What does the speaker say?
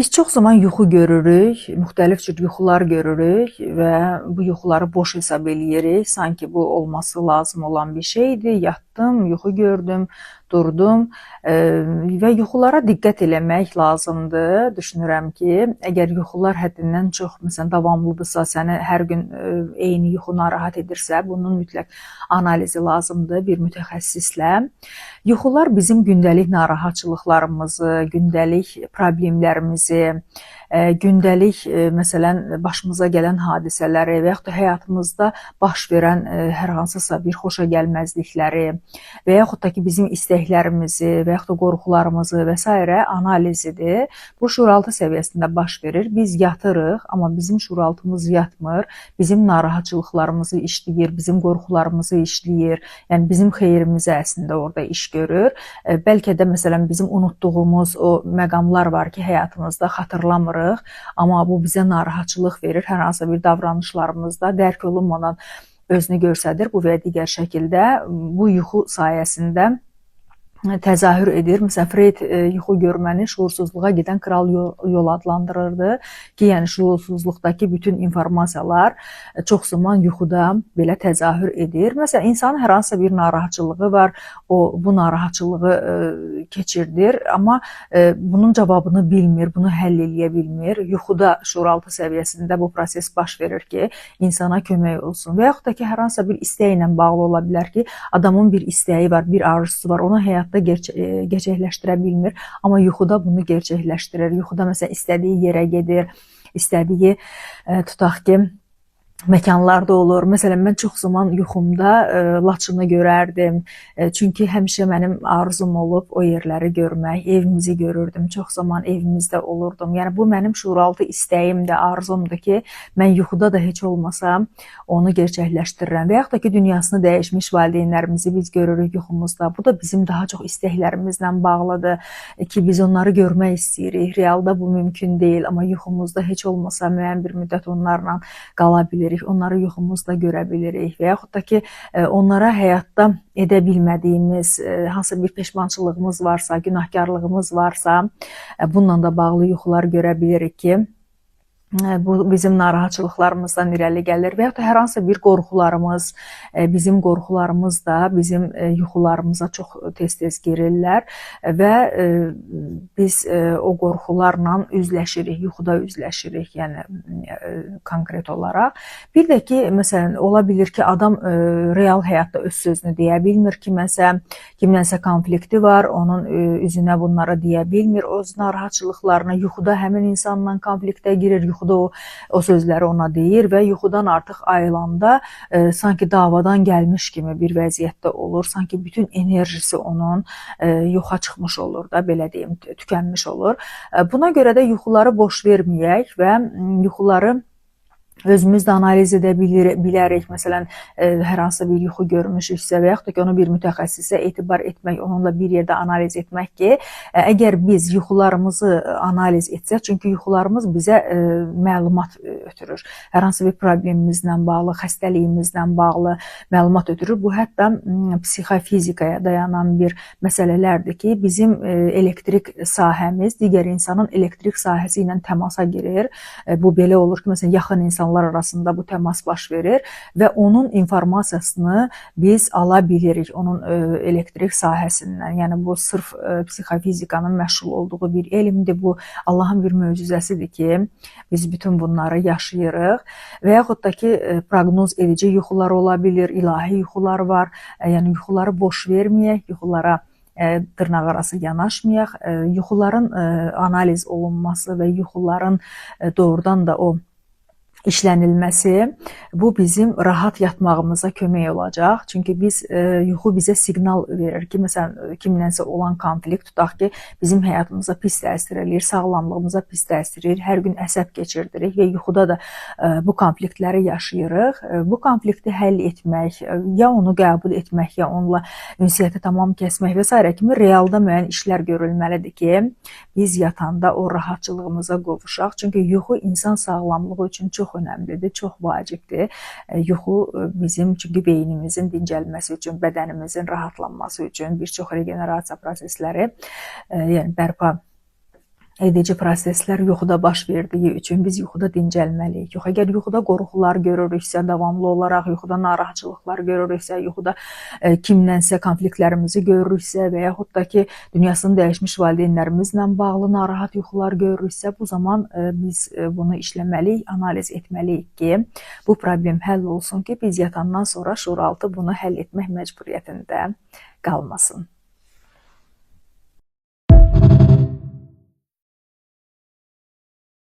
Biz çox zaman yuxu görürük, müxtəlif cür yuxular görürük və bu yuxuları boş hesab eləyirik. Sanki bu olması lazım olan bir şeydir. Yatdım, yuxu gördüm, durdum və yuxulara diqqət eləmək lazımdır. Düşünürəm ki, əgər yuxular həddindən çox, məsələn, davamlıdırsa, səni hər gün eyni yuxu narahat edirsə, bunun mütləq analizi lazımdır bir mütəxəssislə. Yuxular bizim gündəlik narahatçılıqlarımızı, gündəlik problemlərimizi, gündəlik məsələn başımıza gələn hadisələri və yaxud da həyatımızda baş verən hər hansısa bir xoşagəlməzlikləri və yaxud da ki, bizim istəklərimizi və yaxud da qorxularımızı və sairə analizidir. Bu şuuraltı səviyyəsində baş verir. Biz yatırıq, amma bizim şuuraltımız yatmır. Bizim narahatçılıqlarımızı işləyir, bizim qorxularımızı işləyir. Yəni bizim xeyrimizə əslində orada iş görür. Bəlkə də məsələn bizim unutduğumuz o məqamlar var ki, həyatımızda xatırlamırıq, amma bu bizə narahatçılıq verir. Hər hansısa bir davranışlarımızda dərk olunmadan özünü göstərir bu və ya digər şəkildə bu yuxu sayəsində təzahür edir. Məsələn, Freyd yuxu görməni şuursuzluğa gedən kral yol adlandırırdı ki, yəni şuursuzluqdakı bütün informasiyalar çox zaman yuxuda belə təzahür edir. Məsələn, insanın hər hansısa bir narahatçılığı var, o bu narahatçılığı keçirdir, amma bunun cavabını bilmir, bunu həll eləyə bilmir. Yuxuda şuuraltı səviyyəsində bu proses baş verir ki, insana kömək olsun. Və yaxud da ki, hər hansısa bir istəklə bağlı ola bilər ki, adamın bir istəyi var, bir arzusu var, onu həyatda gerçəkləşdirə bilmir, amma yuxuda bunu gerçəkləşdirir. Yuxuda məsələn istədiyi yerə gedir, istədiyi tutaq ki, məkanlarda olur. Məsələn, mən çox zaman yuxumda Laçını görərdim. Çünki həmişə mənim arzum olub o yerləri görmək, evimizi görürdüm. Çox zaman evimizdə olurdum. Yəni bu mənim şuuraltı istəyimdir, arzumdur ki, mən yuxuda da heç olmasa onu gerçəkləşdirirəm. Və yaxud da ki, dünyasını dəyişmiş valideynlərimizi biz görürük yuxumuzda. Bu da bizim daha çox istəklərimizlə bağlıdır ki, biz onları görmək istəyirik. Realda bu mümkün deyil, amma yuxumuzda heç olmasa müəyyən bir müddət onlarla qala bilirik, onları yuxumuzda görə bilirik və yaxud da ki, onlara həyatda edə bilmədiyimiz hansısa bir peşmançılığımız varsa, günahkarlığımız varsa, bununla da bağlı yuxular görə bilirik ki, bu bizim narahatçılıqlarımızdan irəli gəlir və yaxud da hər hansısa bir qorxularımız, bizim qorxularımız da bizim yuxularımıza çox tez-tez girirlər və biz o qorxularla üzləşirik, yuxuda üzləşirik, yəni konkret olaraq. Bir də ki, məsələn, ola bilir ki, adam real həyatda öz sözünü deyə bilmir, kiməsə, kimlənsə konflikti var, onun üzünə bunları deyə bilmir, öz narahatçılıqlarına yuxuda həmin insanla konfliktə girir, yuxuda o sözləri ona deyir və yuxudan artıq ayılanda sanki davadan gəlmiş kimi bir vəziyyətdə olur. Sanki bütün enerjisi onun yoxa çıxmış olur da, belə deyim, tükənmiş olur. Buna görə də yuxuları boş verməyək və yuxuları özümüz də analiz edə bilərik. Məsələn, hər hansısa bir yuxu görmüşüksə və yaxud da ki, onu bir mütəxəssisə etibar etmək, onunla bir yerdə analiz etmək ki, əgər biz yuxularımızı analiz etsək, çünki yuxularımız bizə məlumat ötürür. Hər hansı bir problemimizlə bağlı, xəstəliyimizlə bağlı məlumat ötürür. Bu hətta psixofizikaya dayanan bir məsələlərdir ki, bizim elektrik sahəmiz digər insanın elektrik sahəsi ilə təmasa girir. Bu belə olur ki, məsələn, yaxın insanlar arasında bu təmas baş verir və onun informasiyasını biz ala bilirik onun elektrik sahəsindən. Yəni bu sırf psixofizikanın məşğul olduğu bir elmdir. Bu Allahın bir möcüzəsidir ki, biz bütün bunları yaşayırıq. Və yaxud da ki, proqnoz edici yuxular ola bilir, ilahi yuxular var. Yəni yuxuları boş verməyək, yuxulara dırnaq arası yanaşmayaq. Yuxuların analiz olunması və yuxuların doğrudan da o işlənilməsi bu bizim rahat yatmağımıza kömək olacaq. Çünki biz yuxu bizə siqnal verir ki, məsələn, kimlənsə olan konflikt tutaq ki, bizim həyatımıza pis təsir eləyir, sağlamlığımıza pis təsir eləyir, hər gün əsəb keçirdirik və yuxuda da bu konfliktləri yaşayırıq. Bu konflikti həll etmək, ya onu qəbul etmək, ya onunla ünsiyyəti tamam kəsmək və sairə kimi realda müəyyən işlər görülməlidir ki, biz yatanda o rahatçılığımıza qovuşaq. Çünki yuxu insan sağlamlığı üçün çox önəmlidir, çox vacibdir. Yuxu bizim çünki beynimizin dincəlməsi üçün, bədənimizin rahatlanması üçün bir çox regenerasiya prosesləri, yəni bərpa Edici proseslər yuxuda baş verdiyi üçün biz yuxuda dincəlməliyik. Yox, əgər yuxuda qorxular görürüksə, davamlı olaraq yuxuda narahatçılıqlar görürüksə, yuxuda kimlənsə konfliktlərimizi görürüksə və yaxud da ki, dünyasını dəyişmiş valideynlərimizlə bağlı narahat yuxular görürüksə, bu zaman biz bunu işləməliyik, analiz etməliyik ki, bu problem həll olsun ki, biz yatandan sonra şuuraltı bunu həll etmək məcburiyyətində qalmasın.